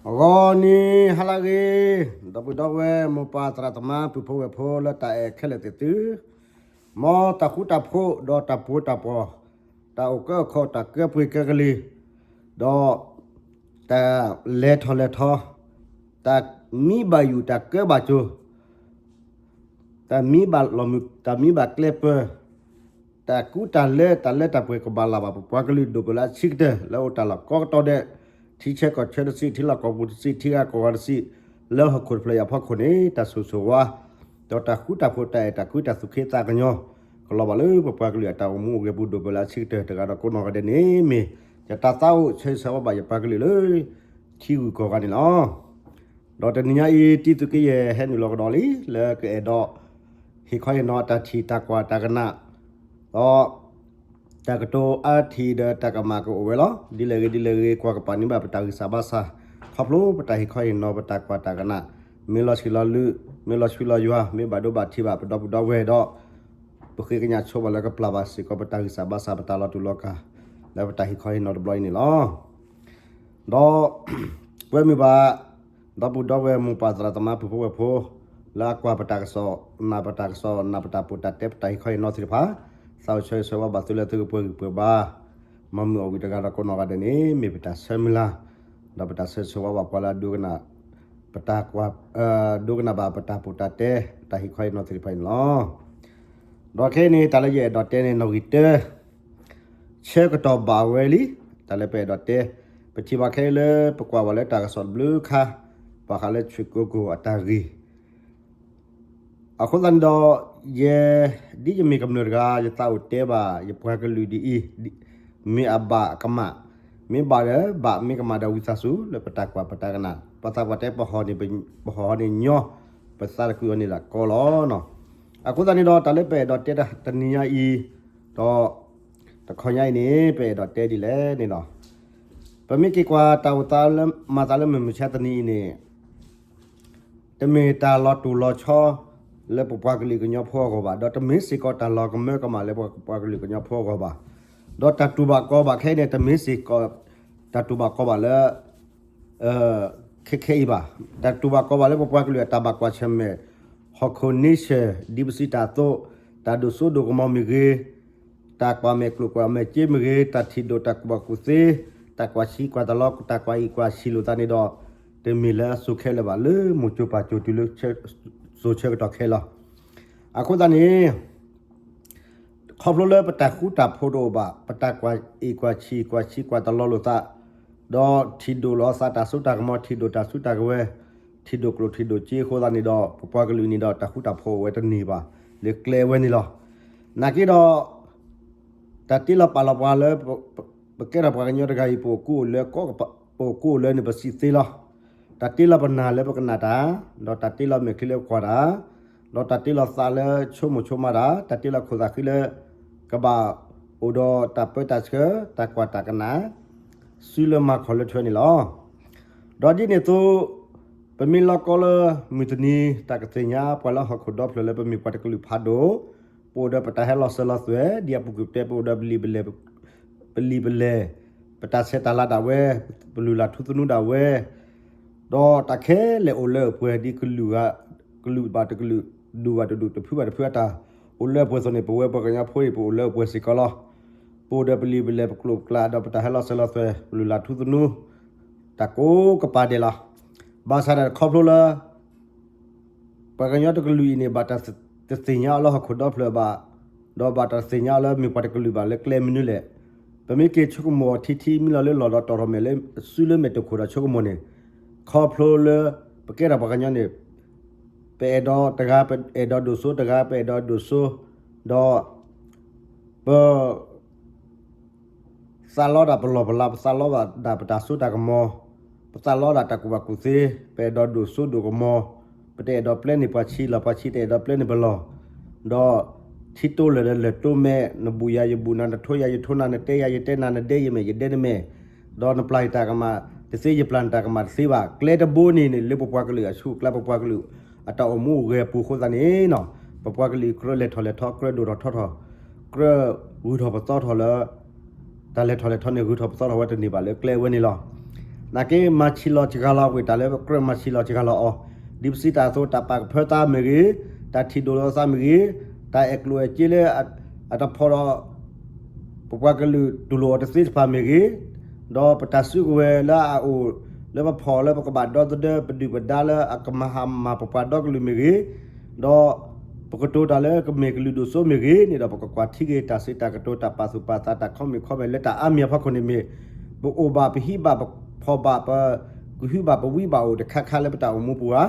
ဂီၤနံၤဟါလၢအဂ့ၤ, ဒီပုၢ်ဒီဝဲၢ်မိၢ်ပၢ်သရၣ်သမါပုၢ်ဖိဝဲၢ်ဖိလၢတၢ်အဲၣ်ခဲလၢာ်သ့ၣ်သု, မ်တၢ်ဃူတၢ်ဖိးဒီးတၢ်ပှိၤတၢ်ပီၤ, တၢ်အိၣ်ကၢအိၣ်ခီၣ်တၢ်ကၢပှ့ၤကၢကလံၤ, ဒီး တၢ်လဲၤထီၣ်လဲၤထီ, တၢ်မံဘၣ်ယိၣ်တၢ်ကၢဘၣ်ကၠိ, တၢ်မံဘၣ်လီၢ်မုာ် တၢ်မံဘၣ်ကျဲပၢၤ, တၢ်ကူတၢ်လဲတၢ်လၢတၢ်ပှဲၤကဘၣ်လၢ်ဘၣ် ပပှၤကလုာ်ဒိၣ်ပၢလၢအဆံးကတၢၢ် လၢအိၣ်တၢ်လီၢ်ကိးကတီၢ်ဒဲး, ထံဆၢကီၢ်ဆၢတဆံး, ထံလီၢ်ကီၢ်ပူၤတဆံး, ထံဂၤကီၢ်ဂၤတဆံး, လၢဟီၣ်ခိၣ်တဖျၢၣ်အံၤအဖီခိၣ်န့ၣ် တၢ်ဆိၣ်ဂ့ၤဆိၣ်ဝါ ဒီးတၢ်ဃူတၢ်ဖိးတၢ်အဲၣ်တၢ်ကွံတၢ်သူၣ်က့သးကညီၤ ကလီၤဘၣ်လၢပပှၤကလုာ်အတၢ်အိၣ်မူအိၣ်ဂဲၤပူၤဒိၣ်ပၢလၢအဆံးကတၢၢ်တဂၤဒီးကိးနီၢ်ဂၤဒဲးန့ၣ်မ့ၢ် ယတၢ်သးအိၣ်ဆၢဂ့ၤဆၢဝါဘၣ်ယပှၤကလုာ်လၢ ထံဂုၤကီၢ်ဂၤန့ၣ်လီၤ. ဒီးတနံၤညါအံၤ တံသုးက့ယဲၢ်ဟဲနုာ်လီၤကဒီးလံ လၢကအဲၣ်ဒိး ဟ့ၣ်ခီဟ့ၣ်နီၤတၢ်ထံၣ်တၢ်ကွၢ်တၢ်ကနၣ်, ဒီး တၢ်ကတိၤအါထံၣ်ဒီးတၢ်ကမၣ်ကအိၣ်ဝဲလီၤ. ဒ်လဲၣ်ဂ့ၤဒ်လဲၣ်ဂ့ၤ ကွၢ်ကပၤန့ၢ်ဘၣ်ပတၢ်ဂံၢ်စၢ်ဘါစၢ်, ခီဖျိပတၢ်ဟ့ၣ်ခီဟ့ၣ်နီၤပတၢ်ကွၢ်တၢ်ကနၣ်, မ့ၢ်လီၤဆံးလီၤလၢ မ့ၢ်လီၤဆံးလီၤယွၤ မ့ၢ်ဘၣ်ဒိဘၣ်ထံးဘၣ်ပဒီပုၢ်ဒီဝဲၢ်ဒီး ပဃ့ကညးဆိဘၣ်လၢကပျၢ်ဘၣ်စ့ၢ်ကီး ပတၢ်ဂံၢ်စၢ်ဘါစၢ်ပတၢ်လီၤတူာ်လီၤကာ် လၢပတၢ်ဟ့ၣ်ခီဟ့ၣ်နီၤတဘျီအံၤန့ၣ်လီၤ. ဒီး ကွဲမုာ်ဘၣ် ဒီပုၢ်ဒီဝဲၢ်မိၢ်ပၢ်သရၣ်သမါပုၢ်ဖိဝဲၢ်ဖိ လၢအကွၢ်ပတၢ်ကစီၣ် နာ်ပတၢ်ကစီၣ် နာ်ပတၢ်ပီးတၢ်တဲ ပတၢ်ဟ့ၣ်ခီဟ့ၣ်နီၤသ့ၣ်တဖၣ်, သးအိၣ်ဆၢဂ့ၤဆၢဝါဘၣ်သုလၢသုကပှဲၤဂံၢ်ပှဲၤဘါ မၤမုာ်အီၣ်ဝံၤတဂၤဒီးကိးနီၢ်ဂၤဒဲးန့ၣ် မ့ၢ်ပတၢ်ဆၢမုၢ်လၢ် ဒီးပတၢ်ဆၢဂ့ၤဆၢဝါဘၣ်ပှၤလၢအဒိကနၣ် ပတၢ်ကွၢ် ဒိကနၣ်ဘၣ်ပတၢ်ပီးတၢ်တဲ ပတၢ်ဟ့ၣ်ခီဟ့ၣ်နီၤသ့ၣ်တဖၣ်န့ၣ်လီၤ. ဒီးခဲအံၤန့ၣ် တၢ်လၢယအဲၣ်ဒိးတဲန့ၣ် နီၣ်ဂံၢ်တၢ ဆၢကတီၢ်ဘၣ်ဝဲလံ, တၢ်လၢပအဲၣ်ဒိးတဲ, ပထံၣ်ဘၣ်ခဲအံၤလၢပကွၢ်ဘၣ်လၢတၢ်ကစီၣ်တဘျုးခါ, ဘၣ်ဃးလၢဆွ့ၣ်ကိကိၣ်အတၢ်ဂ့ၢ် အဃိသတးန့ၣ်ဒီး ယဲ ဒ်ယမ့ၢ်ကမျၢၢ်တဂၤ ယသးအိၣ်တဲဘၣ် ယပှၤကလုာ်ဒ်အံၤ, မ့ၢ်အဘၣ်ကမၣ်, မ့ၢ်ဘၣ်ဒီးဘၣ် မ့ၢ်ကမၣ်ဒီးဝံသးစူၤ လၢပတၢ်ကွၢ်ပတၢ်ကနၣ်, ပသးပှၢ်တဲ ပဟီၣ်န့ၣ်ညီ, ပသးတကုာ်အီၤန့ၣ်ဒၣ်ကီလီၤ. အဃိသတးန့ၣ်ဒီး တၢ်လၢပအဲၣ်ဒိးတဲတနံၤညါအံၤ, ဒီး တခီညါအံၤန့ၣ် ပအဲၣ်ဒိးတဲဒ်လဲၣ်န့ၣ်လီၤ. ပမ့ၢ်က့ၤကွၢ်တၢ်အိၣ်သးလၢမၤသးလၢမုၢ်မဆါတနံၤအံၤန့ၣ် တမ့ၢ်တၢ်လီၤတိၢ်လီၤဆီ လၢပပှၤကလုာ်ကညီဖိအဂီၢ်ဘၣ်, ဒီးတမ့ၢ်စ့ၢ်ကီးတၢ်လီၤကမၢကမၣ်လၢပပှၤကလုာ်ကညီဖိအဂီၢ်ဘၣ်, ဒီးတၢ်တူၢ်ဘၣ်ကီဘၣ်ခဲအံၤန့ၣ် တမ့ၢ်စ့ၢ်ကီး တၢ်တူၢ်ဘၣ်ကီဘၣ်လၢ ခဲခဲအံၤဘၣ်. တၢ်တူၢ်ဘၣ်ကီဘၣ်လၢပပှၤကလုာ်အတၢ်ဘၣ်ကွၢ်ဆၢၣ်မဲာ် ဟီၣ်ခိၣ်န့ဆၢၣ် ဒ်ပစံးတၢ်အသိး, တၢ်ဒိၣ်စိဒိၣ်ကမီၤမ့ၢ်ဂ့ၤ, တၢ်ကွၢ်မဲာ်ကျိၣ်ကွၢ်မဲာ်စ့မ့ၢ်ဂ့ၤ, တၢ်ထံၣ်ဒိၣ်တၢ်ကူၣ်ဘၣ်ကူၣ်သ့, တၢ်ကွၢ်ဆံးကွၢ်တၢ်လီ တၢ်ကွၢ်အံၤကွၢ်ဆံးလိာ်သးန့ၣ်ဒီး တမ့ၢ်လၢအစိၤခဲလၢာ်ဘၣ် လၢမိၢ်ကၠိပၢ်ကၠိတုၤလၢ စိၤဆၢကတီၢ်ခဲလီၤ. အဃိသတးန့ၣ် ခီဖျိလၢပတၢ်ဃူတၢ်ဖိးတအိၣ်ဘၣ်, ပတၢ်ကွၢ်အံၤကွၢ်ဆံးကွၢ်ဆံးကွၢ်တၢ်လီလိာ်သး, ဒီးထံၣ်ဒိၣ်လီၤသးတၢ်စိတၢ်ကမီၤ, ထံၣ်ဒိၣ်တၢ်စုတၢ်ကဝဲၤ, ထံၣ်ဒိၣ်ကျိၣ်ထံၣ်ဒိၣ်စ့အဃိသတးန့ၣ်ဒီး ပပှၤကလုာ်န့ၣ်ဒီးတၢ်ဃူတၢ်ဖိးအိၣ်ဝဲတန့ၢ်ဘၣ် လၢကျဲဝဲန့ၣ်လီၤ. နာ်က့ဒီး တၢ်တ့လီၤပာ်လီၤပှၤလၢ ပကဲထီၣ်ပှၤကညီတဂၤအံၤ ပအိၣ်ကူအိၣ်လၢ ပအိၣ်ကူအိၣ်လၢန့ၣ် ပစံးသ့လီၤ. တၢ်တ့လီၤပနၢ်လၢပကနၣ်တၢ်, ဒီးတၢ်တ့လီၤမဲာ်ချံလၢပကွၢ်တၢ်, ဒီးတၢ်တ့လီၤသးလၢဆိကမိၣ်ဆိကမးတၢ်, တၢ်တ့လီၤခိၣ်သးဃံလၢ ကဘၣ်အိၣ်ဒီးတၢ်ပၢတၢ်ဆှၢ, တၢ်ကွၢ်တၢ်ကနၣ်, စုလၢမၤခီၣ်လၢထွဲန့ၣ်လီၤ. ဒီးဒ်န့ၣ်အသိး ပမ့ၢ်လီၤကီလၢမုၢ်တနံၤ တၢ်ကသ့ၣ်ညါပှၤလၢဟီၣ်ခိၣ်ဒီဖျၢၣ်လၢပမ့ၢ်ပှၤတကလုာ်ဖးဒိၣ်, ပအိၣ်ဒီးပတၢ်ဟဲလီၤစၢၤလီၤသွဲၣ်, ဒ်အပူၤကွံာ်ပတဲ ပအိၣ်ဒီးပလံာ်ပလဲၢ်, ပလံာ်ပလဲၢ်, ပတၢ်ဆဲးတၢ်လၤဒၣ်ဝဲ, ပလုၢ်လၢ်ထူသနူဒၣ်ဝဲ, ဒီးတၢ်ခဲလၢာ်အိၣ်လၢအပှဲၤဒ်ကလုာ်ဂၤ, ကလုာ်ဘၣ်တကလုာ်, ဒူၣ်ဘၣ်တဒူၣ်, တဖုဘၣ်တဖုအတၢ်အိၣ်လၢအပှဲၤအသိးန့ၣ် ပဝဲပှၤကညီဖိအံၤ ပအိၣ်လၢအပှဲၤစ့ၢ်ကီးလီၤ. ပအိၣ်ဒီးပလံာ်ပလဲၢ်, ပကျိာ်ပကျါ, ဒီးပတၢ်ဟဲလီၤစၢၤလီၤသွဲၣ်, ပလုၢ်လၢ်ထူသနူ, တၢ်ကိးကပၤဒဲးလီၤ. ဘၣ်ဆၣ်ဒီးခီဖျိလၢ ပှၤကညီတကလုာ်အံၤန့ၣ် ဘၣ်တၢ်တသ့ၣ်ညါအီၤလၢဟီၣ်ခိၣ်ဒီဖျၢၣ်ဘၣ်, ဒီးဘၣ်တၢ်တသ့ၣ်ညါအီၤလၢမ့ၢ်ပှၤတကလုာ်ဘၣ်လၢကျဲမနုၤလဲၣ်. ပမ့ၢ်က့ၤဆိကမိၣ်အီၤထံထံ မ့ၢ်လီၤလၢလီၢ်ဒီးတီၤထီၣ်မဲာ်လၢစုလၢမဲာ်တခိၣ်ဒီးဆိကမိၣ်န့ၣ်, ခီဖျိလၢ ပကဲထီၣ်ပှၤကညီန့ၣ် ပအဲၣ်ဒိးတဂၤ ပအဲၣ်ဒိးဒိၣ်စိတဂၤ ပအဲၣ်ဒိးဒိၣ်စိ, ဒီး ပ သးလီဒၣ်ပလီၢ်ပလၤ, ပသးလီဒၣ်ပတၢ်စိတၢ်ကမီၤ, ပသးလီဒၣ်တၢ်ကူၣ်ဘၣ်ကူၣ်သ့, ပအဲၣ်ဒိးဒိၣ်စိဒိၣ်ကမီၤ, ပတအဲၣ်ဒိးပျဲန့ၢ်ပှၤဆံးလီၤ, ပှၤဆံးတအဲၣ်ဒိးပျဲန့ၢ်ပလီၢ်, ဒီးထံတိၢ်လၢာ်ဒီးလၢၢ်တိၢ်မဲာ်, နဘူၣ်ယၤယဘူၣ်နၤ, နထိယၤယထိနၤ, နတဲယၤယတဲနၤ, နဒဲယမဲာ်ယဒဲနမဲာ်, ဒီးနပျၢ်ယတၢ်ကမၣ်တသ့, ယပျၢ်နတၢ်ကမၣ်တသ့ဘၣ်. ကျဲတဘိန့ၣ်န့ၣ် လၢပပှၤကလုာ်အဆူၣ်အကျါ ပပှၤကလုာ် အတၢ်အိၣ်မူအိၣ်ဂဲၤအပူၤအဃိသတးန့ၣ်နီၤ, ပပှၤကလုာ်ကြၢးလဲၤထီၣ်လဲၤထီ, ကြၢးဒိၣ်ထီၣ်ထီထီၣ်, ကြၢးဂုၤထီၣ်ပသီထီၣ်လၢ တၢ်လဲၤထီၣ်လဲၤထီန့ၣ် ဂုၤထီၣ်ပသီထီၣ်ဝဲတန့ၢ်ဘၣ်လၢကျဲဝဲန့ၣ်လီၤ. နာ်က့မၤဆံးလီၤစှၤလီၤကွံာ်တၢ်လၢကြၢးမၤဆံးလီၤစှၤလီၤအီၤ, ဒ်ပစံးတၢ်အသိး တၢ်ပာ်ကဖၢသးမ့ၢ်ဂ့ၤ, တၢ်ထံၣ်ဒိၣ်လီၤသးမ့ၢ်ဂ့ၤ, တၢ်အဲၣ်ကျိၣ်အဲၣ်စ့လၢ အတဖီၣ်ဒီး ပပှၤကလုာ်တူၢ်လိာ်အီၤတသ့တဖၣ်မ့ၢ်ဂ့ၤ, ဒီးပတၢ်စုကဝဲၤလၢအအိၣ်လၢပဖီၣ်လၢပကဘၣ်ဒီသဒၢ ပဒုၣ်ပဒါလၢအကမၤဟးမၤပပှၤဒီကလုာ်မ့ၢ်ဂ့ၤ, ဒီးပကတိၤတၢ်လၢကမ့ၢ်ကလုာ်ဒိၣ်စိမ့ၢ်ဂ့ၤန့ၣ်ဒီး ပကကွၢ်ထံက့ၤတၢ်စံးတၢ်ကတိၤ တၢ်ပာ်သူၣ်ပာ်သး တၢ်ခီမ့ၢ်ခီမဲာ်လၢတၢ်အါမံၤအဖီခိၣ်န့ၣ်မ့ၢ် ပအိၣ်ဘၣ်ပဟံးဘၣ် ပဖီၣ်ဘၣ် ပကဟုဘၣ် ပဝံဘၣ်အိၣ်တခါခါလၢပတၢ်အိၣ်မူပူၤဧါ,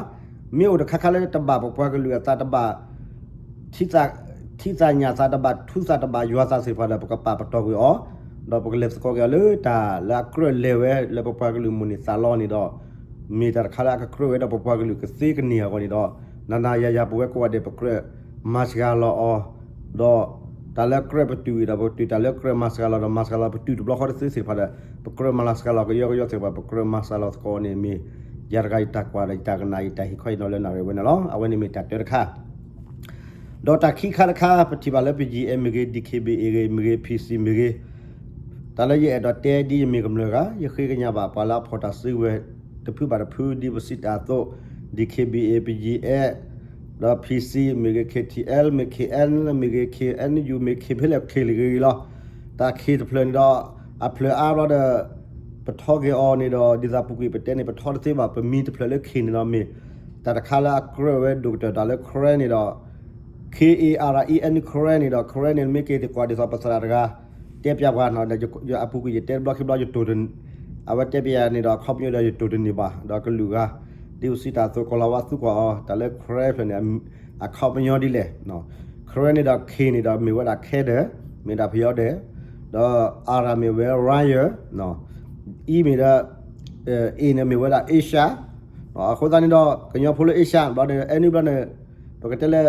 မ့ၢ်အိၣ်တခါခါလၢတဘၣ်ပပှၤကလုာ်အသးတဘၣ် ထံသးညၣ်သးတဘၣ် ထူသးတဘၣ်ယွၤသးသ့ၣ်တဖၣ်ဒီး ပကပာ်ပတီၢ်ကွံာ်အီၤ, ဒီးပကလဲၤသကိးက့ၤအီၤလၢတၢ်လၢအကြၢးလဲၤဝဲလၢပပှၤကလုာ်မိၣ်န့ၢ်သးလီန့ၣ်ဒီး မ့ၢ်တၢ်တခါလၢအကကြၢးဝဲဒီးပပှၤကလုာ်ကသ့ကန့ၢ်အဂီၢ်န့ၣ်ဒီး နၤနၤယၤယၤပဝဲကိးဂၤဒဲး ပကြၢးမၤစှၤလီၤအီၤ, ဒီးတၢ်လၢကြၢးပတုာ်ဒီး ပတုာ်တၢ်လၢကြၢးမၤစှၤလီၤဒီး မၤစှၤလီၤပတုာ်တဘျီဃီတသ့သ့ၣ်တဖၣ်ဒီး ပကြၢးမၤလၤစှၤလီၤကယီကယီသ့ၣ်တဖၣ် ပကြၢးမၤစှၤလီၤသကိးန့ၣ်မ့ၢ် ယၤတဂၤယတၢ်ကွၢ်ဒီးယတၢ်ကနၣ်ယတၢ်ဟ့ၣ်ခီအံၤနီၤလၢနၣ်ရံၣ်ဝဲန့ၣ်လီၤ. အဝဲန့ၣ်မ့ၢ်တၢ်တၢတခါ ဒီးတၢ်ခံခါတခါ ပထံၣ်ဘၣ်လၢ ပယံၤအဲၣ်မ့ၢ်ဂ့ၤ ဒံၣ်ခ့ဘံၣ်အ့ၣ်ဂ့ၤ မ့ၢ်ဂ့ၤ ဖံၣ်စံၣ်မ့ၢ်ဂ့ၤ, တၢ်လၢယအဲၣ်ဒိးတဲဒ်ယမ့ၢ်ကမျၢၢ်ဂၤ ယဃ့ကညးဘၣ်ပှၤလၢအဖီၣ်တၢ်စုကဝဲၤ တဖုဘၣ်တဖု ဒ်ပစံးတၢ်အသိး ဒံၣ်ခ့ဘံၣ်အ့ၣ် ပယံၤအဲၣ် ဒီးဖံၣ်စံၣ်မ့ၢ်ဂ့ၤ ခ့ၣ်ထံၣ်အဲလ် မ့ၢ်ဂ့ၤ ခ့ၣ်အဲလ်ယူၣ် မ့ၢ်ဂ့ၤ ခ့ၣ်ဖဲလဲၣ်ခ့ၣ်လၢဂ့ၤဂ့ၤလီၤ. တၢ်ခ့ၣ်တဖျၢၣ်န့ၣ်ဒီး အဖျၢၣ်အါဘျီဒီး ပထီက့ၤအီၤန့ၣ်ဒီး ဒ်သိးပူၤကွံာ်ပတဲန့ၣ် ပထီတသ့ဘၣ် ပမံၤတဖျၢၣ်လၢခ့ၣ်န့ၣ်ဒီးမ့ၢ် တၢ်တခါလၢအကြၢးဝဲဒိၣ်ကတၢၢ်တၢ်လၢ Karen န့ၣ်ဒီး K A R E N Karen န့ၣ်ဒီး Karen န့ၣ် မ့ၢ်က့ၤသကိးဒ်သိးပသရၣ်တဂၤ တဲပျးပှၤနီၤ ဒီးအပူၤကွံာ်ယတဲတဘျီခံဘျီယတိၢ် အဝဲတဲပျးန့ၣ်ဒီး အခီပညီဒီးယတိၢ်တန့ၢ်ဘၣ် ဒီးကလုာ်ဂၤ ဒ်ပစံးတၢ်အသိး ကီၢ်လၤဝါသူကွၢ်အီၤ တၢ်လၢ Karen ဖျၢၣ်န့ၣ် အခီပညီဒ်လဲၣ် Karen န့ၣ်ဒီး K န့ၣ်ဒီး မ့ၢ်ဝဲဒၣ် Canada မ့ၢ်ဒၣ်ပယီၤဒဲး, ဒီး R မ့ၢ်ဝဲ Ryan, E မ့ၢ်ဒီး A န့ၣ်မ့ၢ်ဝဲဒၣ် Asia, အဃိသတးန့ၣ်ဒီး ကညီဖိလၢ Asia ဘျီန့ၣ် အဲနုဘျီန့ၣ် ပကတဲလၢ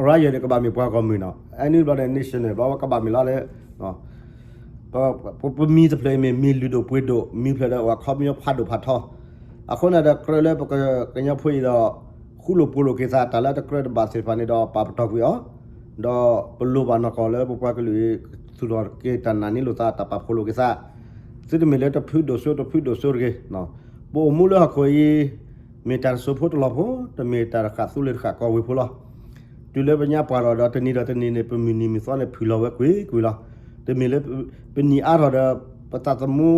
Ryan န့ၣ် ကဘၣ်မ့ၢ်ပှၤဂီၢ်မုၢ်နီၤ, အဲနုဘျီန့ၣ် national ဘျီဝဲကဘၣ်မ့ၢ်လီၤလၢ ပမံၤတဖျၢၣ်အံၤမ့ၢ်မံၤလုၢ်ဒိၣ်ပှ့ၤဒိၣ် မံၤဖျၢၣ်ဒီးအိၣ်အခီပညီဖးဒိၣ်ဖးထီ, အဃိန့ၣ်ဒီး ကြၢးလၢပကညီဖိအံၤဒီး ဃူလိာ်ဖိးလိာ်က့ၤသး တၢ်လၢတကြၢးတဘၣ်သ့ၣ်တဖၣ်န့ၣ်ဒီး ပာ်ပတီၢ်ကွံာ်အီၤ, ဒီးပလိၣ်ဘၣ်နီၢ်ကီၢ်လၢပပှၤကလုာ်အံၤ သူၣ်ထီၣ်က့ၤတၢ်နာ်န့ၢ်လိာ်သး တၢ်ပာ်ဖှိၣ်လိာ်က့ၤသး, သုတမ့ၢ်လၢတဖုဒိၣ်စိတဖုဒိၣ်စိတဂ့ၤ, ပအိၣ်မူလၢဟီၣ်ခိၣ်အံၤ မ့ၢ်တၢ်တစိၢ်ဖိတလီၢ်ဖိ တမ့ၢ်တၢ်တဃာ်သူလ့ၤတဃာ်ကီၢ်ဝ့ၢ်ဖိလီၤ. တုၤလၢပညါပှၢ်ထီၣ်ဒီးတနံၤဒီးတနံၤန့ၣ် ပမုၢ်နံၤမုၢ်သီန့ၣ် ဖုၣ်လီၤဝဲကွ့ၢ်ကွ့ၢ်လီၤ. တမ့ၢ်လၢ ပနံၣ်အါထီၣ်ဒီး ပသးသမူ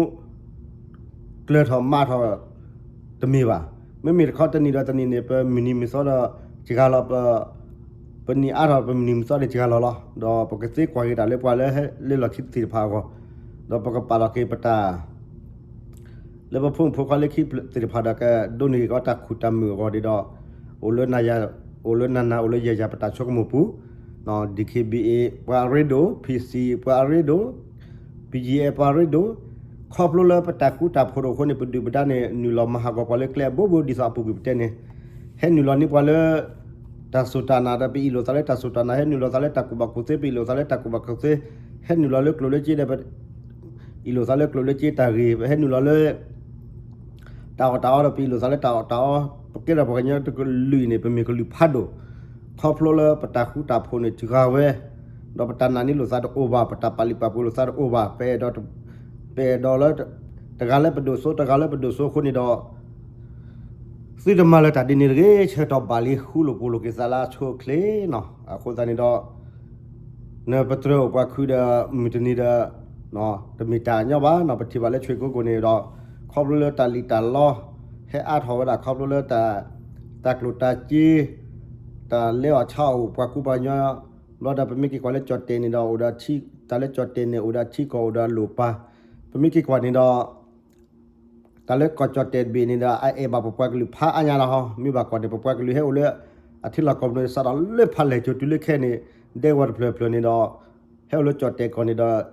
ကျၢၤထီၣ်မးထီၣ် တမ့ၢ်ဘၣ်. မ့မ့ၢ်တခီတနံၤဒီးတနံၤန့ၣ် ပမုၢ်နံၤမုၢ်သီဒီးစှၤလီၤ ပနံၣ်အါထီၣ်ပမုၢ်နံၤမုၢ်သီန့ၣ်စှၤလီၤလီၤ. ဒီးပကသ့ကွၢ်က့ၤတၢ်လၢပှၤလၢဟဲလၢလီၢ်ခံသ့ၣ်တဖၣ်အဂီၢ်, ဒီးပကပာ်လီၤက့ၤပတၢ် လၢပဖိမုၣ်ဖိခွါလၢခံသ့ၣ်တဖၣ်ဒီး ကဒိးန့ၢ်က့ၤကီးတၢ်ခူၣ်တၢ်မုာ်အဂီၢ်ဒီး အိၣ်လၢနၤယၤ အိၣ်လၢနၤနၤ အိၣ်လၢယၤယၤ ပတၢ်ဆိကမိၣ်ပူၤ, DKBA ပှၤအရ့ဒိၣ်, PC ပှၤအရ့ဒိၣ်, BGF ပှၤအရ့ဒိၣ်, ခီဖျိလၢပတၢ်ဃူတၢ်ဖိးတအိၣ်အဃိန့ၣ် ပဒုၣ်ပဒါန့ၣ် နုာ်လီၤမၤဟးဂီၤပှၤလၢကျဲအဘိဘိ ဒ်သိးအပူၤကွံာ်ပတဲန့ၣ် ဟဲနုာ်လီၤန့ၢ်ပှၤလၢ တၢ်စူၢ်တၢ်နာ်ဒီး ပအ့ၣ်လိာ်သးလၢတၢ်စူၢ်တၢ်နာ်, ဟဲနုာ်လီၤသးလၢတၢ်ကူၣ်ဘၣ်ကူၣ်သ့ ပအ့ၣ်လိာ်သးလၢတၢ်ကူၣ်ဘၣ်ကူၣ်သ့, ဟဲနုာ်လီၤလၢကျိၣ်လၢစ့ဒီး ပအ့ၣ်လိာ်သးလၢကျိၣ်လၢစ့တၢ်ဂ့ၤ, ပဟဲနုာ်လီၤလၢ တၢ်အီၣ်တၢ်အီဒီး ပအ့ၣ်လိာ်သးလၢတၢ်အီၣ်တၢ်အီ, ပကဲထီၣ်ပှၤကညီတကလုာ်အံၤန့ၣ် ပမ့ၢ်ကလုာ်ဖးဒိၣ်, ခီဖျိလၢပတၢ်ဃူတၢ်ဖိးန့ၣ်စှၤဝဲ, ဒီးပတၢ်နာ်န့ၢ်လိာ်သးတအိၣ်ဘၣ်, ပတၢ်ပာ်လုၢ်ပာ်ပှ့ၤလိာ်သးတအိၣ်ဘၣ်, ပအဲၣ်ဒိး ပအဲၣ်ဒိးလၢ တဂၤလၢပဒိၣ်စိ တဂၤလၢပဒိၣ်စိအဃိန့ၣ်ဒီး သုတမၤလၢၤတၢ်ဒ်န့ၣ်တဂ့ၤ, ဆၢကတီၢ်ဘၣ်လံ ဃူလိာ်ဖိးလိာ်က့ၤသးလၢအဆိအချ့နီၤ. အဃိသတးန့ၣ်ဒီး နပတြၢၤအိၣ်ပှၤခုဒီး မုၢ်တနံၤဒီး တမ့ၢ်တၢ်ညီဘၣ်နီၤ. ပထံၣ်ဘၣ်လၢ ရွှေကုက္ကို န့ၣ်ဒီး ခီဖျိလၢတၢ်လံၣ်တၢ်လီ ဟဲအါထီၣ်ဝဲဒၣ် ခီဖျိလၢ တၢ်ကျိၣ်တၢ်စ့ တၢ်လဲအီၣ်ဆါအီၣ် ပှၤကူပှၤကညီ ဘျီဒီး ပမ့ၢ်က့ၤကွၢ်လၢကၠီၣ်တဲာ်န့ၣ်ဒီး အိၣ်ဒီး တၢ်လၢကၠီၣ်တဲာ်န့ၣ် အိၣ်ဒီးထံကီၢ် အိၣ်ဒီးလိၣ်ပၤ, ပမ့ၢ်က့ၤကွၢ်န့ၣ်ဒီး တၢ်လၢကီၢ်ကၠီၣ်တဲာ်တဘ့ၣ်န့ၣ်ဒီး အအဲၣ်ဘၣ်ပပှၤကလုာ်ဖးအါညါလီၤဟီ. မ့ၢ်ဘၣ်ကွၢ်န့ၣ် ပပှၤကလုာ်ဟဲအိၣ်လၢ အထံလီၢ်ကီၢ်ပူၤန့ၣ် စးထီၣ်လၢဖးလဲၢ်ကၠိတုၤလၢခဲအံၤန့ၣ် ဒဲကဝီၤတဖျၢၣ်ဖျၢၣ်န့ၣ်ဒီး ဟဲအိၣ်လၢကၠီၣ်တဲာ်ကီၢ်န့ၣ်ဒီး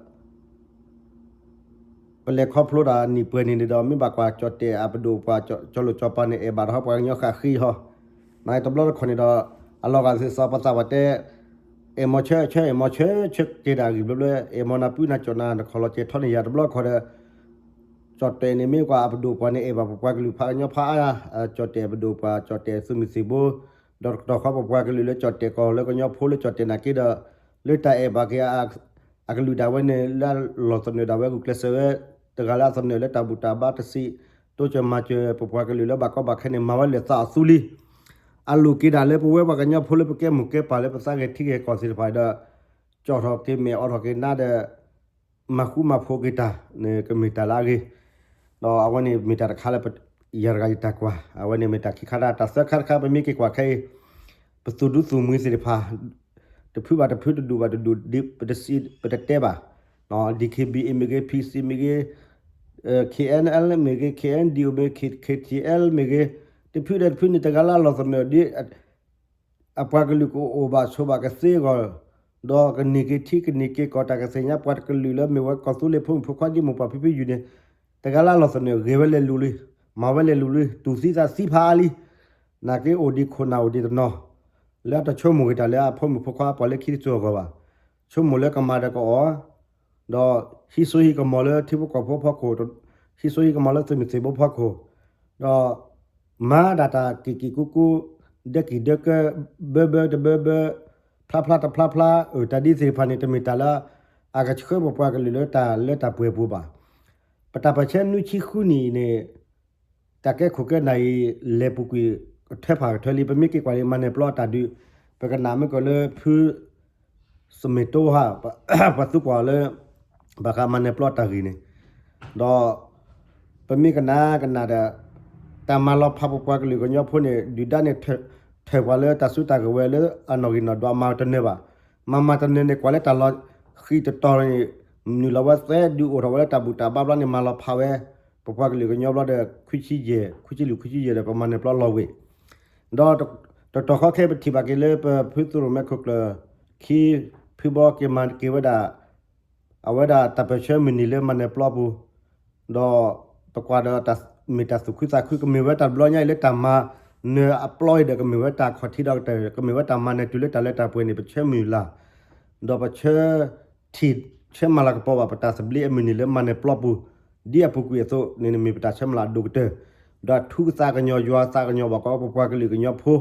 ပလဲၤခီဖျိတၢ်နံၣ်ပှဲၤန့ၣ်န့ၣ်ဒီး မ့ၢ်ဘၣ်ကွၢ်ကၠီၣ်တဲာ်အပဒိၣ်ပှၤ ကၠီၣ်လိာ်ကၠီၣ်ပၤန့ၣ် အဲၣ်ဘၣ်တဟီ ပှၤကညီဃာ်ဃံဟီ. နတဘျီတခီၣ်န့ၣ်ဒီး အလီၤဂာ်သ့ၣ်သီပသးပှၤတဲ အဲၣ်မီၤဆၢဆၢ အဲၣ်မီၤဆၢဆၢ ကဲဒၣ်အဂံၢ်ဘျီဘျီ အဲၣ်မီၤနၢ်ပၢၢ်နၢ်ကၠီၣ်နၢ် နခီၣ်လီၤကဲၤထီန့ၣ်ယၤ တဘျီတခီၣ်ဒီး ကၠီၣ်တဲာ်န့ၣ် မ့ၢ်ကွၢ်အပဒိၣ်ပှၤန့ၣ် အဲၣ်ဘၣ်ပပှၤကလုာ်ဖးကညီဖးအါ, ကၠီၣ်တဲာ်အပဒိၣ်ပှၤ ကၠီၣ်တဲာ်သုးမုၢ်သံၣ်ဘိ, ဒီးတကတီၢ်ဃီပပှၤကလုာ်လၢကၠီၣ်တဲာ်ကီၢ် လၢကညီဖိလၢကၠီၣ်တဲာ်နာ်က့ဒီး လၢတၢ်အဲၣ်ဘၣ်က့ၤ အကလုာ်ဒၣ်ဝဲန့ၣ် လၢအလီၢ်သနၢၣ်ဒၣ်ဝဲ ဂုာ်ကျဲးစၢးဝဲ တဂၤလၢအသနၢၣ်လၢတၢ်ဘူၣ်တၢ်ဘါတစံး, တိစၢၤမၤစၢၤပပှၤကလုာ်လၢဘၣ်ကီဘၣ်ခဲန့ၣ် မၤဝဲလၢာ်သးအသူလံ. အလိၣ်က့ၤဒၣ်လၢပဝဲပှၤကညီဖိလၢပကဲမိၢ်ကဲပၢ်လၢပသးဂဲၤထံဂဲၤကီၢ်သ့ၣ်တဖၣ်ဒီး ကၠီၣ်ထီၣ်က့ၤမဲာ်အိးထီၣ်က့ၤနါဒီး မၤဃူမၤဖိးက့ၤတၢ်န့ၣ် ကမ့ၢ်တၢ်လၢအဂ့ၤ, ဒီးအဝဲန့ၣ်မ့ၢ်တၢ်တခါလၢ ယၤတဂၤယတၢ်ကွၢ်, အဝဲန့ၣ်မ့ၢ်တၢ်ခံခါတၢ်, တၢ်သၢခါတခါ ပမ့ၢ်က့ၤကွၢ်ခဲအံၤ ပသုးဒူသုးမုၢ်သ့ၣ်တဖၣ် တဖုဘၣ်တဖု တဒူၣ်ဘၣ်တဒူၣ် ပတစံးပတတဲဘၣ်, ဒီး DKBA မ့ၢ်ဂ့ၤ PC မ့ၢ်ဂ့ၤ KNL မ့ၢ်ဂ့ၤ KNDO မ့ၢ်ဂ့ၤ KTL မ့ၢ်ဂ့ၤ, တဖုဒီးတဖုန့ၣ် တဂၤလၢအလီၢ်သနၢၣ်ဒ် အပှၤကလုာ်ကအိၣ်ဘၣ်ဆိးဘၣ်ကသ့အဂီၢ်, ဒီးကန့ၢ်က့ၤထံကန့ၢ်က့ၤကီၢ် တၢ်ကသ့ၣ်ညါပှၤတကလုာ်လၢမ့ၢ်ဝဲကီၢ်သူလ့ၤဖိမုၣ်ဖိခွါဒ်မိၢ်ပၢ်ဖံဖုယုၢ်န့ၣ်, တဂၤလၢအလီၢ်သနၢၣ်ဂ့ၤဝဲလဲၤလူၤလံ, မၤဝဲလဲၤလူၤလံ, တူၢ်သံသးသံဖးအါလံ, နာ်က့အိၣ်ဒံးခိၣ်နၢ်အိၣ်ဒံးတနီၤ, လၢအတဆိကမိၣ်က့ၤတၢ်လၢအဖိမုၣ်ဖိခွါပှၤလၢခံတစိၤအဂီၢ်ဘၣ်, ဆိကမိၣ်လၢကမၤဒီးကအီၣ် ဒီးဟံးစိဟံးကမီၤလၢထံဖိကီၢ်ဖိဖီခိၣ်, ဟံးစိဟံးကမီၤလၢသုးမုၢ်သံၣ်ဘိဖီခိၣ်, ဒီးမၤဒၣ်တၢ်က့ၣ်က့ၣ်ကူကူ, ဒၢက့ၣ်ဒၢကၢ, ဘၢဘၢတဘၢဘၢ, ဖျါဖျါတဖျါဖျါ, အၢ တၢ်ဒ်သ့ၣ်တဖၣ်န့ၣ် တမ့ၢ်တၢ်လၢအကဆှၢပပှၤကလုာ်လၢတၢ်လၢတၢ်ပှဲၤပူၤဘၣ်. ပတၢ်ပၢၢ်ဆၢနွံဆံဃုနံၣ်အံၤန့ၣ် တၢ်ကဲခိၣ်ကဲနၢ်အံၤ လဲၤပူၤကွံာ်ကထၢဖးကထၢလံ. ပမ့ၢ်က့ၤကွၢ်လံ မၤနၢၤပျီအတၢ်ဒုး, ပကနၣ်မ့ၢ်ကီးလၢဖု စမ့ၣ်တိဟါ, ပှၤသူကွၢ်လၢ ဘၣ်ဃးမၤနၢၤပျီတၢ်ဂ့ၢ်န့ၣ်, ဒီး ပမ့ၢ်ကနၣ်ကနၣ်ဒီး တၢ်မၤလီၤဖးပပှၤကလုာ်ကညီဖိန့ၣ် ဒုၣ်ဒါန့ၣ် ထၢၣ်ပှၤလၢတၢ်စုတၢ်ကဝဲၤလၢအနီၣ်ဂံၢ်နီၣ်ဒွး မၤတနၢၤဘၣ်. မၤမၤတနၢၤန့ၣ် ကွၢ်လၢတၢ်လီၤဃံၤတတီၤန့ၣ် နုာ်လီၤဝဲသဲဒုးအိၣ်ထီၣ်ဝဲလၢတၢ်ဘူၣ်တၢ်ဘါဘျီန့ၣ် မၤလီၤဖးဝဲ ပပှၤကလုာ်ကညီဘျီဒီး ခွံဆံယဲၢ်, ခွံဆံလွံၢ် ခွံဆံယဲၢ်ဒီး ပမၤနၢၤပျီလီၤဝ့ၢ် ဒီးတတီၤဃီခဲအံၤ ပထံၣ်ဘၣ်က့ၤလၢပဖုသုးရိၣ်မဲခိၣ်ကျၢၢ်ခံ ဖုဘီက့ၤမၤက့ၤဝဲဒၣ် အဝဲဒၣ်တၢ်ပၢၢ်ဆၢမုၢ်နံၤလၢမၤနၢၤပျီပူၤ, ဒီးပကွၢ်ဒီးတၢ်မ့ၢ်တၢ်သူၣ်ခုသးခု ကမ့ၢ်ဝဲတၢ်တဘျီညါအံၤလၢတၢ်မၤနၢၤအပျီအံၤဒီး ကမ့ၢ်ဝဲတၢ်ခီၣ်ထံးဒီးကတၢၢ် ကမ့ၢ်ဝဲတၢ်မၤနၢၤတုၤလၢတၢ်လၢတၢ်ပှဲၤန့ၣ် ပဆၢမုၢ်လၢ် ဒီးပဆၢထံၣ်ဆၢမၤလၤကပီၤဘၣ် ပတၢ်သဘျ့အမုၢ်နံၤလၢမၤနၢၤပျီပူၤ ဒ်အပူၤကွံာ်အသိးန့ၣ် မ့ၢ်ပတၢ်ဆၢမုၢ်လၢ်အဒိၣ်ကတၢၢ်, ဒီးထူကသးကညီၤ ယွၤသးကညီၤဘၣ်ကီး ပပှၤကလုာ်ကညီဖိ,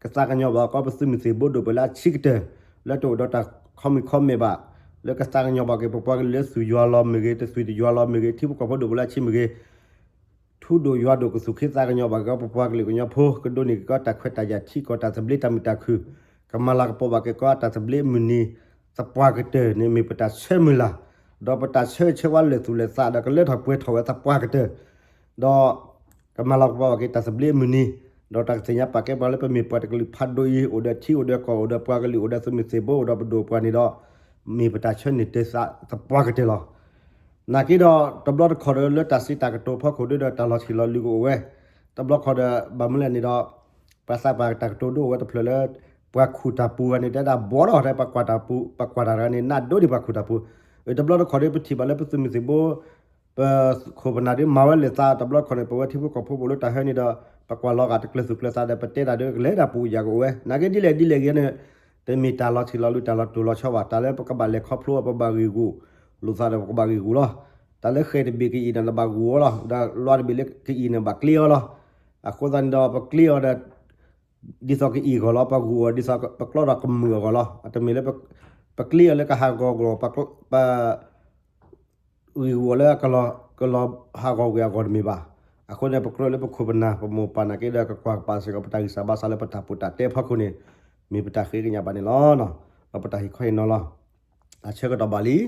ကသးကညီၤဘၣ်ကီး ပသုးမုၢ်သံၣ်ဘိဒိၣ်ပှဲၤလၢအဆံးကတၢၢ် လၢတအိၣ်ဒီးတၢ်ခီမံၤခီမဲာ်ဘၣ်, လၢကသးကညီၤဘၣ်က့ၤ ပပှၤကလုာ်လၢသူၣ်ယွၤလီၤမ့ၢ်ဂ့ၤ တသူၣ်တယွၤလီၤမ့ၢ်ဂ့ၤ ထံဖိကီၢ်ဖိဒိၣ်ပှဲၤလၢအဆံးမ့ၢ်ဂ့ၤ ထူဒိၣ်ယွၤဒိၣ် ကသူၣ်က့သးကညီၤဘၣ်က့ၤကီး ပပှၤကလုာ်ကညီဖိ, ကဒိးန့ၢ်က့ၤကီးတၢ်ခွဲးတၢ်ယာ်ထံကီၢ် တၢ်သဘျ့တၢ်မုာ်တၢ်ခုၣ်, ကမၤလၤကပီၤဘၣ်က့ၤကီးတၢ်သဘျ့မုၢ်နံၤသပှၢ်ကတၢၢ်န့ၣ် မ့ၢ်ပတၢ်ဆၢမုၢ်လၢ်, ဒီးပတၢ်ဆၢဆၢဝဲလၢာ်သူၣ်လၢာ်သး ဒီးကလၢထီၣ်ပှဲၤထီၣ်ဝဲသပှၢ်ကတၢၢ်, ဒီး ကမၤလၤကပီၤဘၣ်က့ၤတၢ်သဘျ့မုၢ်နံၤ, ဒီးတၢ်ကသ့ၣ်ညါပာ်ကဲပှၤလၢပမ့ၢ်ပှၤတကလုာ်ဖးဒိၣ်အံၤ အိၣ်ဒီးထံအိၣ်ဒီးကီၢ်အိၣ်ဒီးပှၤကလုာ်အိၣ်ဒီးသုးမုၢ်သံၣ်ဘိအိၣ်ဒီးပဒိၣ်ပှၤန့ၣ်ဒီး, မ့ၢ်ပတၢ်ဆၢန့ၢ်တၢ်သးသပှၢ်ကတၢၢ်လီၤ. နာ်က့ဒီး တဘျီတခီၣ်ဒီးလၢတၢ်စံးတၢ်ကတိၤဖီခိၣ်ဒီး တၢ်လီၤဆံးလီၤလုၢ်ကအိၣ်ဝဲ, တဘျီခီၣ်ဒီး ဘၣ်မနုၤလဲၣ်န့ၣ်ဒီး ပှၤသးပှၢ်တၢ်ကတိၤဒိအိၣ်ဝဲတဖျၢၣ်လၢ ပှၤခူၣ်တၢ်ပူၤဂၤန့ၣ် တဲဒၣ်ဘီဒီး ပှၤကွၢ်တၢ်ပူၤ ပှၤကွၢ်တၢ်တဂၤန့ၣ် နးဒိၣ်ဒံးပှၤခူၣ်တၢ်ပူၤ, အတဘျီတခီၣ်ဒီး ပထံၣ်ဘၣ်လၢပသုးမုၢ်သံၣ်ဘိ ပခိၣ်ပနၢ်ဒီးမၤဝဲလၢာ်သး တဘျီတခီၣ်န့ၣ် ပဝဲထံဖိကီၢ်ဖိပအိၣ်လၢတၢ်ဟဲန့ၣ်ဒီး ပကွၢ်လီၤဂာ်တကျၢၤသူၣ်ကျၢၤသးဒီး ပတဲတၢ်ဒီးကလဲၤတၢ်ပူၤယၤကအိၣ်ဝဲ, နာ်က့ဒ်လဲၣ်ဒ်လဲၣ်ဂ့ၤန့ၣ် တမ့ၢ်တၢ်လီၤဆံးလီၤလုၢ်တၢ်လီၤတိၢ်လီၤဆီဘၣ်, တၢ်လၢပကဘၣ်လဲၤခီဖျိ ပဘၣ်ဂံၢ်ဂူာ်လိာ်သးဒီး ပကဘၣ်ဂံၢ်ဂူာ်လီၤ. တၢ်လၢဃဲၤတဘ့ၣ်ကအံၤန့ၣ် နဘၣ်ဂူာ်အီၤလီၤ, ဒီးလွါတဘ့ၣ်လၢကအံၤန့ၣ် ဘၣ်ကျ့အီၤလီၤ. အဃိသတးန့ၣ်ဒီး ပကျ့အီၤဒီး ဒ်သိးကအံၤအဂီၢ်လီၤ, ပဂူာ်အီၤဒ်သိးပကျီဒီးကမုာ်အဂီၢ်လီၤ. အတမ့ၢ်လၢပကျ့အီၤလၢကဟးဂီၤအဂီၢ်, ပ ဂံၢ်ဂူာ်အီၤလၢကလီၤဟးဂီၤကွံာ်အဂီၢ်တမ့ၢ်ဘၣ်. အဃိန့ၣ် ပကြၢးလၢပခိၣ်ပနၢ် ပမိၢ်ပၢ်နာ်က့ဒီး ကကွၢ်ကပာ်စ့ၢ်ကီးပတၢ်ဂံၢ်စၢ်ဘါစၢ်လၢပတၢ်ပူၤတၢ်တဲအဖီခိၣ်န့ၣ် မ့ၢ်ပတၢ်ဃ့ကညးဘၣ်န့ၣ်လီၤ. ဒီးပတၢ်ဟ့ၣ်ခီဟ့ၣ်နီၤလီၤ. အဆၢကတီၢ်ဘၣ်လံ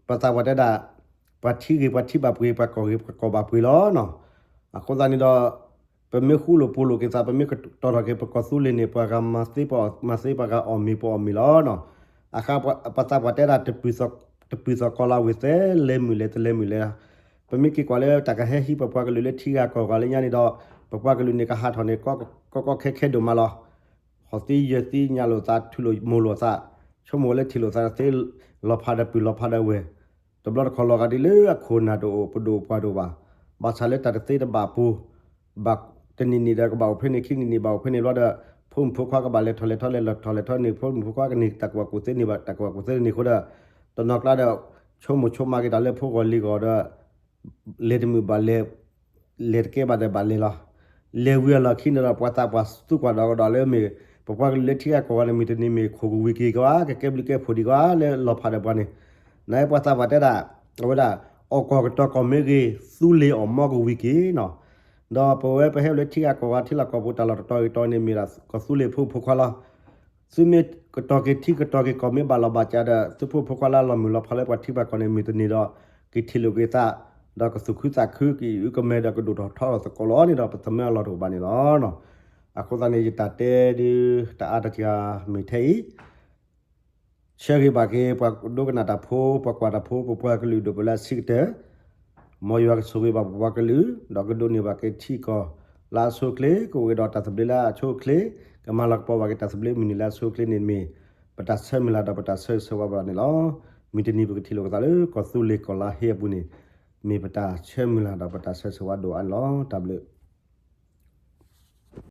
ပှၤသးပှၢ်တဲဒၣ် ပှၤထံဂ့ၤပှၤထံဘၣ်ပှ့ၤ, ပှၤကီၢ်ဂ့ၤပှၤကီၢ်ဘၣ်ပှ့ၤလီၤ. အဃိသတးန့ၣ်ဒီး ပမ့ၢ်ဃူလိာ်ဖိးလိာ်က့ၤသး, ပမ့ၢ်ကတီၤထီၣ်က့ၤ ပကီၢ်သူလ့ၤန့ၣ် ပှၤဂၤမၤသ့ပှၤမၤသ့, ပှၤဂၤအီၣ်မ့ၤပှၤအီၣ်မ့ၤလီၤ. အဃိပှၤသးပှၢ်တဲဒၣ် တပၢၢ်သီၣ်ကီးလၢ်ဝ့ၢ်သဲလဲၤမုာ်လဲၤ တလဲၤမုာ်လဲၤ, ပမ့ၢ်က့ၤကွၢ်လၢတၢ်ကဟဲဟံးပပှၤကလုာ်လၢထံဂၤကီၢ်ဂၤလၢညါန့ၣ်ဒီး ပပှၤကလုာ်န့ၣ် ကဟးထီၣ်န့ၣ် ကီကီခဲခဲဒိၣ်မးလီၤ. ဟီၣ်သံယၢၢ်သံ ညၣ်လိာ်သး ထူလိာ်မိၢ်လိာ်သး, ဆိကမိၣ်ဝဲလၢထံၣ်လိာ်သးတသ့ လီၤဖးဒီးပုၢ်လီၤဖးဒီးဝဲၢ်, တဘျီတခီၣ်လီၤဂာ်ဒ်လၢအခိၣ်နၢ်တအိၣ် ပဒိၣ်ပှၢ်တအိၣ်ဘၣ်, ဘၣ်ဆၣ်လၢတၢ်တသ့တဘၣ်ပူၤ ဘၣ်တနံၤနံၤဒီးကဘၣ်အိၣ်ဖဲန့ၣ် ခံနံၤနံၤဘၣ်အိၣ်ဖဲန့ၣ်ဘျီဒီး ဖိမုၣ်ဖိခွါကဘၣ်လဲၤထီၣ်လဲၤထီ လဲၤထီၣ်လဲၤထီန့ၣ် ဖိမုၣ်ဖိခွါကန့ၢ်တၢ်ကူၣ်ဘၣ်ကူၣ်သ့န့ၣ်ဘၣ် တၢ်ကူၣ်ဘၣ်ကူၣ်သ့န့ၣ်အဃိဒီး တနီၤကျါဒီး ဆိကမိၣ်ဆိကမးက့ၤတၢ်လၢဖိဂီၢ်လံၤဂီၢ်ဒီး လဲၤတမုာ်ဘၣ်လဲၤ, လဲၤတကဲဘၣ်ဒီးဘၣ်လဲၤလီၤ. လဲၤဝံၤအလီၢ်ခံန့ၣ်ဒီး ပှၤသးပှၢ်သူကွၢ်ဒီးကဒီးလၢမ့ၢ် ပပှၤကလုာ်လၢထံဂၤကီၢ်ဂၤန့ၣ် မုၢ်တနံၤမ့ၢ်ခိၣ်ကဝံၤက့ၤကီးဧါ, ကကဲဘျုးကဲဖှိၣ်ဒံးကီးဧါ လၢလီၤဖးဒီးပှၤန့ၣ်, နပှၤသးပှၢ်တဲဒၣ် အဝဲဒၣ် အီၣ်ကီၢ်ကတီၤကီၢ်မ့ၢ်ဂ့ၤ သူလ့ၤအီၣ်မီကဝံၤက့ၤနီၤ. ဒီးပဝဲပဟဲအိၣ်လၢထံဂၤကီၢ်ဂၤ ထံလီၢ်ကီၢ်ပူၤ တၢ်လီၢ်တတီၤဂ့ၤတီၤန့ၣ် မ့ၢ်ဒၣ်ကီၢ်သူလ့ၤဖိမုၣ်ဖိခွါလီၤ. သုမ့ၢ်ကတီၤက့ၤထံကတီၤက့ၤကီၢ် မ့ၢ်ဘၣ်လီၢ်ဘၣ်စးဒီး သုဖိမုၣ်ဖိခွါလၢအလီၤမုၢ်လီၤဖးလၢပှၤထံပှၤကီၢ်န့ၣ် မုၢ်တနံၤဒီး ကထံၣ်လိာ်က့ၤသး ဒီးကသူၣ်ခုသးခု ကအုၣ်ကမဲဒီးကဒိၣ်ထီၣ်ထီထီၣ်သကိးလီၤန့ၣ်ဒီး ပသမၢအလီၢ်တအိၣ်ဘၣ်န့ၣ်လီၤ. အဃိသတးန့ၣ် ယတၢ်တဲဒုး တအါတက့ၢ်မ့ၢ်ထဲအံၤ ဆၢဂ့ၤဘၣ်က့ၤ ပှၤဒိကနၣ်တၢ်ဖိ ပှၤကွၢ်တၢ်ဖိ ပပှၤကလုာ်ဒိၣ်ပှၤလၢအဆံးကတၢၢ်, မ်ယွၤကဆိၣ်ဂ့ၤဘၣ်ပပှၤကလုာ် ဒီးကဒိးန့ၢ်ဘၣ်က့ၤထံကီၢ်လၢအဆိအချ့ ကအိၣ်က့ၤဒီးတၢ်သဘျ့လၢအဆိအချ့, ကမၤလၤကပီၤဘၣ်က့ၤတၢ်သဘျ့မုၢ်နံၤလၢအဆိအချ့န့ၣ်မ့ၢ် ပတၢ်ဆၢမုၢ်လၢ်ဒီးပတၢ်ဆၢဂ့ၤဆၢဝါဘၣ်န့ၣ်လီၤ. မုၢ်တနံၤပကထံၣ်လိာ်က့ၤသးလၢကီၢ်သူလ့ၤကီၢ်လါဟ့အပူၤန့ၣ် မ့ၢ်ပတၢ်ဆၢမုၢ်လၢ်ဒီးပတၢ်ဆၢဂ့ၤဆၢဝါဒိၣ်အါန့ၣ်လီၤ. တၢ်ဘျုး